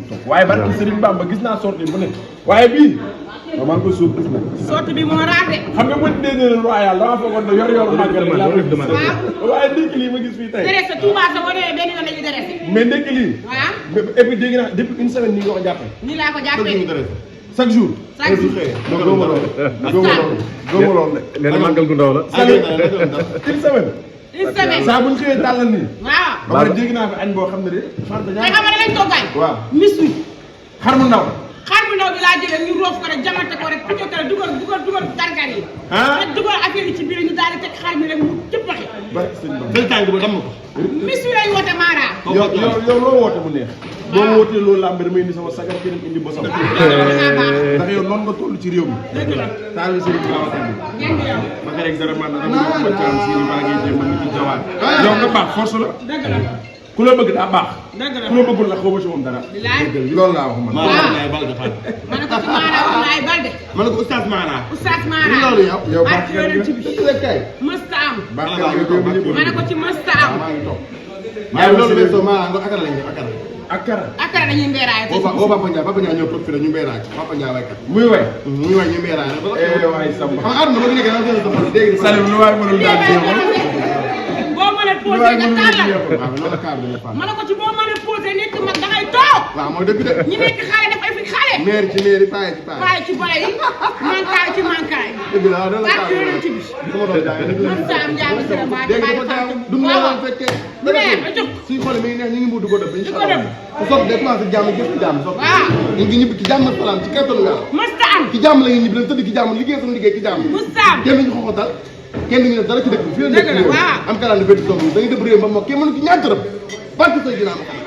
toog waaye barki Serigne Bamba gis naa sorti bu ne waaye bii maa ngi koy suuf gis na sorti bi moo raar de xam nga buñ déggee royal dama foogoon ne yor màggal rek laa koy def waaye ndekki lii ma gis fii tey dérese Touba sa boo demee benn yoon la ñu dérese mais ndekki lii waaw et puis dégg naa depuis une semaine nii nga ko jàppee nii laa ko jàppee chaque jour chaque jour donc góoma loolu nee na màggal gu ndaw la une semaine une semaine saa buñ xëyee tàllal nii waaw ba pare dégg naa fi añ boo xam ne de fanta te xam nga lañ toggaay waaw mis wi xar mu ndaw xar bu ndaw bi laa jëlee ñu roof ko rek jamante ko rek picco ko rek dugal gargar yi rek dugal affaire yi ci biir ñu daal di teg xar mi rek mu cëppaxi day tàng ba damm ko mis wi lañ woote Mara yow loo woote mu neex boo ma wootee loolu làmb damay indi sama sagar keneen indi bosam ndax yow noonu nga toll ci réew mi taal Serigne Babacar bi ba ka rek dara man ma caam si ni maa ngi jéem a nit ci jawaar yow nga baax force la dëgg la ku la bëgg daa baax dëgg la ku la bëggul la xaw ma si moom dara loolu laa wax man ma ne ko ci Mara Abdoulaye Balde ma ne ko oustaz Mara oustaz Mara loolu yow baax ak yonent bi kay mësta am baax nga ma ne ko ci mësta am maa ngi toog maa ngi loolu weesoo Mara nga akara lañ def akara akara dañuy mbeeraay te boo Papa Ndiaye ñëw toog fi la ñu mbéeraay Papa Ndiaye waykat muy way muy way ñu mbéeraay waay Samba xam nga àdduna ba nekk na sama dégg Salim lu waay mënul daal jeexul boo mënee posé nga tàllal waaw loolu kaar bi la ma ne ko ci boo mënee posé nekk mag da ngay toog waaw mooy dëgg de ñi nekk xale def ay fi xale maire ci maire paye ci paye waaye ci bale yi mankaay ci mankaay dëgg la loolu ak yonent bi sama doon jaay mësta am jàng si la baa dégg dafa gaaw du mu la fekkee du neex a jóg suñu xol mi ngi neex ñu ngi mbuutu ko def di ko dem su soog de commencé jàmm jëf ci jàmm soog waaw ñu ngi ñibbi ci jàmm ak salaam ci kattanu yàlla mësta am ci jàmm la ñuy ñibbi leen tëdd ci jàmm liggéey suñu liggéey ci jàmm mësta am kenn ñu xoxotal kenn ñu ne dara ci dëkk bi fii la dëgg la nekk waaw am kalaan di bétti doom da ngay dëbb réew ba moo kenn mënu ci ñaar dërëm barke say dinaa ma xam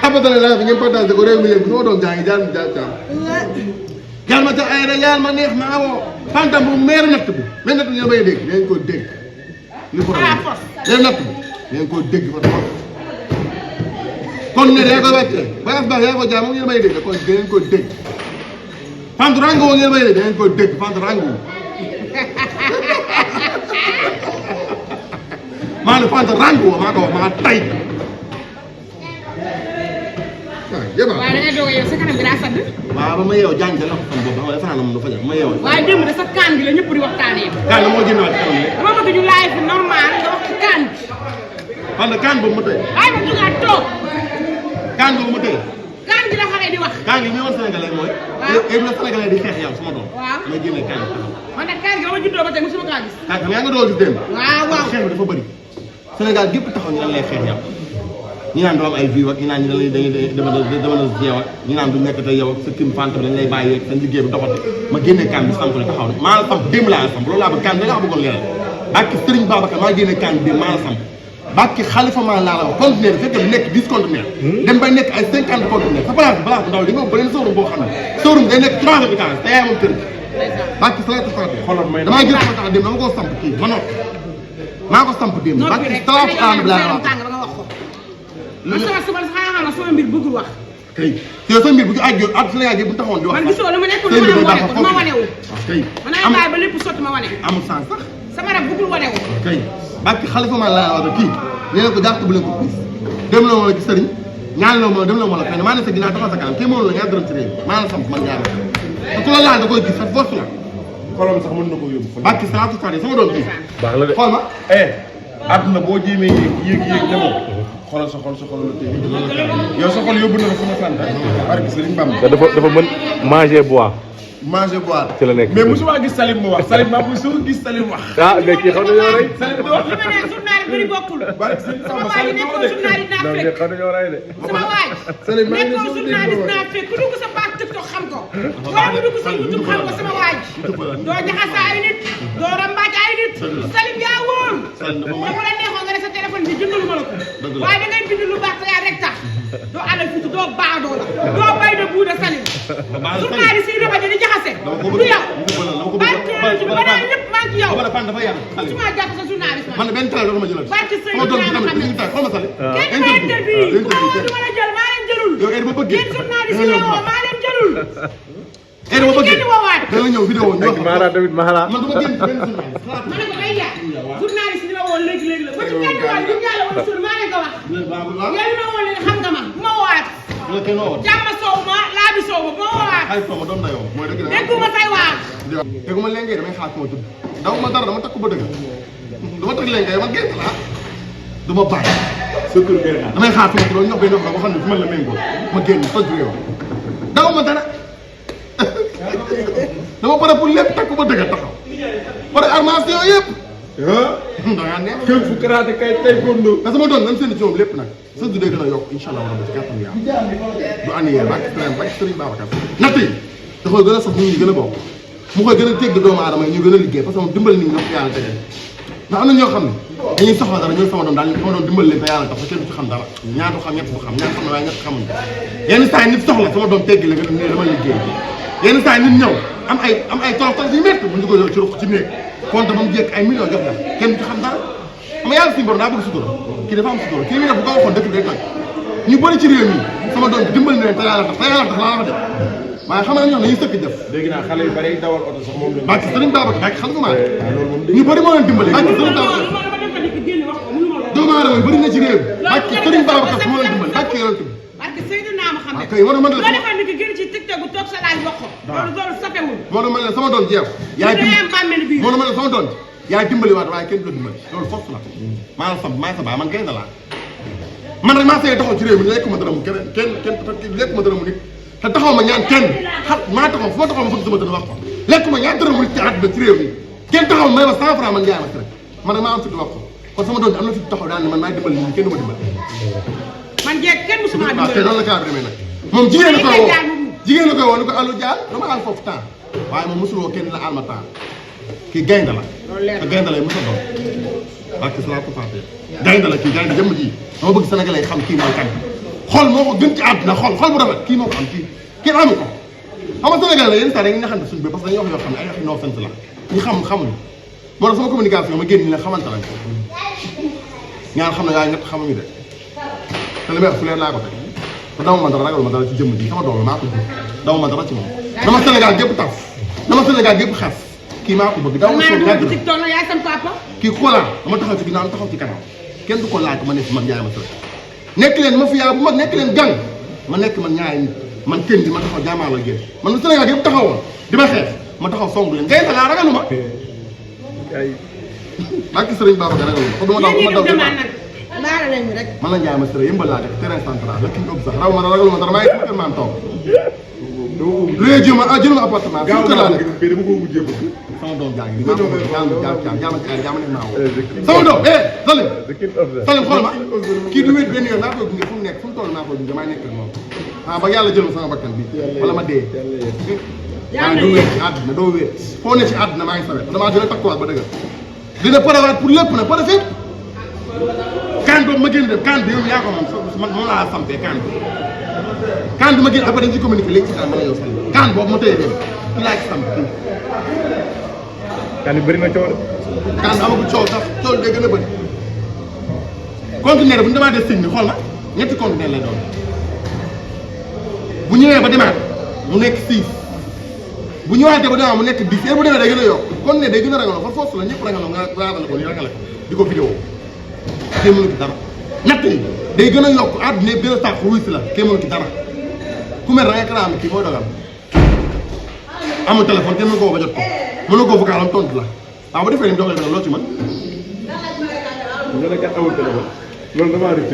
abatale la fi ngeen partage ko réew mi yëpp suma doom jaa ngi jaar caam yàlla ma ca ay rek yàlla ma neex maa woo fantam bu meeru natt bi mais natt bi ngeen bay dégg ngeen ko dégg li problème leen natt bi ngeen ko dégg fa taxaw kon ne yaa koy wàccee ba baax yaa ko jaam moom ngeen bay dégg kon ngeen ko dégg fant rango ngeen bay dégg ngeen ko dégg fant rango maa ne fant rango maa ko wax maa tay waaye da ngay doog a yow sa kanam bi daa sadd waaw ba ma yeew jàng la ko xam boobu xam nga defe naa ne moom dafa ma yeew waaye démb de sa kaan bi la ñëpp di waxtaanee kaan la moo génnaat ci kanam dama bëgg ñu live bi normal nga wax ci kaan bi parce que kaan boobu ma tëye waaye ma jógaat toog kaan boobu ma tëye kaan bi la xale di wax kaan gi ñu woon sénégalais mooy et la sénégalais di xeex yow sama doom waaw may génne kaan bi taxaw man nag kaan gi ba ma juddoo ba tey musuma kaa gis kaan bi yaa nga dool gis démb waaw waaw xeex bi dafa bëri Sénégal gépp taxaw ñu lan lay xeex yow ñi naan doo am ay vie ak ñi naan ñi dañuy dañuy dama jeew ak ñi naan du nekk te yow ak sa kim fant bi dañ lay bàyyi seen liggéey bi doxati ma génne kaan bi samp la taxaw maa la samp démb laa la samp loolu laa bëgg kaan bi da nga bëggoon leeral bàkki Serigne Babacar maa génne kaan bi maa la samp bàkki Khalifa maa laa la wax conteneur bi fekk nekk 10 conteneur dem bay nekk ay 50 conteneur sa place bu ndaw di nga beneen showroom boo xam ne showroom day nekk 3 habitants te yaay moom kër bàkki salatu faati xoolal may damaa gis ma tax démb dama koo samp kii ma nopp maa ko samp démb bàkki salatu faati bi laa wax man sama sama mbir bëggul wax. kay te sa mbir bu ñu àjjoo at Sénégal bu taxawoon di wax. man gisoo la ma nekkul lu ma wane ko ma wane wu. kay man ay bàyyi ba lépp sotti ma wane. amul sens sax. sama rab bëggul wane wu. kay bàkki Xalifa ma laa wax kii nee na ko jàpp bu leen ko gis dem la ma la gis sëriñ ñaan la ma dem la ma la fenn maa ne sa ginnaaw taxaw sa kanam kii moom la ñaar dërëm ci réew maa la samp man ñaar te ku la laal da koy gis sa force la. xolam sax mën na ko yóbbu. bàkki salaatu faatiha sama doom bi. baax la de xool ma. àdduna boo jéemee yéeg demoo xoolal sa xol la tey yow sa xol yóbbu na la fu ma sant barke Serigne Bamba te dafa mën manger boire. manger boire ci la nekk mais mosuma gis Salim mu wax Salim maa ngi soo gis Salim wax. ah mais kii xam nañoo rey. Salim di wax li ma naan journal bi bokkul. barke Serigne sama Bamba waa ji Salim nekkoon journal yi naa non mais fekk. xam nañoo rey de. sama waay Salim maa ngi nekkoon journaliste naa fekk ku dugg sa page TikTok xam ko. wala mu dugg sa YouTube xam ko sama waay doo jaxase ay nit doo rambaaj ay nit Salim yaa wóor. dama la neexoon nga ne sa téléphone bi jëndalu ma la ko. waaye da ngay bind lu baax te yaa rek tax doo àll fuuti doo baadoo la doo bay de buuda Salim. journaliste yi dafa di jaxase. du yow. ba naa ñëpp maa ngi ci yow. su ma jàpp sa journaliste man benn télé doo ma jëlal. barke Sëñ sama doom bi Ibrahima tamit Mohamed. xool ma Salim. kenn ma interview ku ma woo du ma la jël maa leen jëlul. yow heure ba bëggee yéen journaliste yi la woo maa leen jëlul. heure ba bëggee kenn woowaat. dana ñëw vidéo ñu wax Mara tamit Mara. man du ma génn ci benn journaliste. ma ne ko ay yaa journaliste yi la woo léegi léegi la. parce que kenn du wàllu yàlla wala suul maa leen ko wax. yéen ma woon leen xam nga ma bu ma woowaat. jàmm soow ma laa bi soow ma bu ma woowaat. xay tooma doom na yow mooy dëgg dégguma say waar. dégguma léegi damay xaar ma tudd daw ma dara dama takk ba dëgg dama takk léegi man gént laa du ma bàyyi sa kër ngay xaar. damay xaar sama loolu ñox bay ndox la boo xam ne fi man la méngoo ma génn toj réew daw ma dara dama pare pour lépp takk ba dëgg taxaw pare armation yëpp da ngaa neex kër fu karaté kay taekwondo. te sama doon nan seen ci moom lépp nag sëñ bi day gën a yokk incha allah rabbi ci kàttan yàlla du année bak Sëriñ Babacar natt yi da koy gën a sax nit ñi gën a bokk mu koy gën a tegg doomu aadama yi ñu gën a liggéey parce que moom dimbali nit ñi ñoo ko yàlla tegee ndax am na ñoo xam ne dañuy soxla dara ñooy sama doom daal sama doom dimbali leen te yàlla tax kenn du ci xam dara ñaar du xam ñett du xam ñaar xam na waaye ñett xamuñ yenn saa yi nit soxla sama doom teggi la nga ne dama liggéey yenn saa yi nit ñëw am ay tolof tolof yu métti bu ñu ko ci ruq ci néeg compte ba mu jékk ay millions jox la kenn du ci xam dara xam nga yàlla suñu borom daa bëgg sutura kii dafa am sutura kii mi def bu ko waxoon dëkk bi day toj ñu bëri ci réew mi sama doom dimbali leen te yàlla tax laa la def waaye xam nga ñoom dañuy sëkk def dégg naa xale yu bari dawal oto sax moom lañ. bàcc Sëriñ Babacar bàcc xam nga maa loolu moom ñu bëri moo leen dimbali bàcc Sëriñ Babacar doomu aadama yi bëri na ci réew bàcc Sëriñ Babacar moo leen dimbali bàcc yonent bi parce que Seydina Mohamed. kay war na mën loo defoon ni ki gën ci TikTok bu toog sa laaj wax ko. loolu safewul. moo na mën la sama doom jeex yaay dimbali moo na mën la sama doom yaay dimbali waat waaye kenn du la dimbali loolu force la maa la sam maa sa baa man gaynde laa man rek maa see taxaw ci réew mi lekk ma dërëmu kenn lekk ma dërëmu nit te taxaw ma ñaan kenn xat maa taxaw fu ma taxaw ma fëgg sama dërëm wax ko lekk ma ñaan dërëmu nit ci àdduna ci réew mi kenn taxaw may ma 100 francs man jaay ma ci rek man rek maa am fit wax ko kon sama doom bi am na fit taxaw daal ne man maay dimbali nit ñi kenn du ma dimbali man jeeg kenn musuma dimbali te noonu la kaa demee nag moom jigéen la koy woo jigéen la koy woo ni ko allo jaar dama àll foofu temps waaye moom mosul woo kenn la àll ma temps kii gaynde la te gaynde lay mos a doon ak ci la ko fàtte gaynde la kii gaynde jëmm ji dama bëgg sénégalais xam kii mooy kan xol moo ko gën ci àdduna xol bu rafet kii moo ko am kii kenn amu ko xam nga sénégalais la yenn saa dañuy naxante suñu bi parce que dañuy wax yoo xam ne ay wax noo fent la ñu xamuñu moo tax sama communication ma génn ñi ne xamante lañ ñaar xam ne waaye ñett xamuñu de te li may wax fu leen laa ko teg te dama man dara ragal ma dara ci jëmm ji sama doom la maa ko jur dama man dara ci moom dama Sénégal gépp taf dama Sénégal gépp xas kii maa ko bëgg dama soo ñàgg TikTok la yaay sam papa kii xoolaa dama taxaw ci ginnaaw taxaw ci kanam kenn du ko laaj ma ne fi man jaay ma sëriñ nekk leen ma fi yaa bu mag nekk leen gang ma nekk man ñaari nit man kenn di ma taxaw jaamaa la génn man lu Sénégal gépp taxawoon di ma xeex ma taxaw song leen ngay laa ragalu ma barki Sëriñ Babacar ragalu ma ko duma daw ma daw baara lañu rek man la njaay ma sëriñ yëmbal laa def terrain central la kii ëpp sax raw ma ragalu ma dara maa ngi ci kër maan toog léegi jël ma appartement fi kër laa nekk dama ko mujjee bëgg. sama doom jaa ngi nii maa ko jaama ci ay jaama nekk naa woo sama doom Salim xool ma kii du wéet benn yoon naa koy gunge fu mu nekk fu mu toll naa koy gunge maa nekk ak moom ba yàlla jël ma sama bakkan bi wala ma dee doo wéet ci àdduna doo wéet foo ne ci àdduna maa ngi sa wet damaa gën a takkuwaat ba dëgg dina parewaat pour lépp nag pare fépp kaan boobu ma génn def kaan bi yow yaa ko moom laa sampee kaan bi ma génn après dañ ci communiqué léegi si kaan ma la yow Salim kaan boobu ma tëye dem ki laa ci samp kaan bëri na coow kaan amagu coow sax coow day gën a bëri conteneur bu ñu demee des signes xool na ñetti conteneur lay doon bu ñëwee ba demaat mu nekk 6 bu ñëwaatee ba demaat mu nekk 10 bu demee day gën a yokk conteneur day gën a ragaloo par force la ñëpp ragaloo nga ragaloo ko nii ragale ko di ko vidéo kenn mënu ci dara natt yi day gën a yokk àdduna yëpp gën a tàq wuy si la kenn mënu ci dara ku mel da ngay kalaam kii mooy dogal amul téléphone kenn mënu ko woo ba jot ko mënu ko vocal am tontu la waaw bu defee ni dogal bi loo ci mën nga ne kat amul téléphone loolu damaa rëcc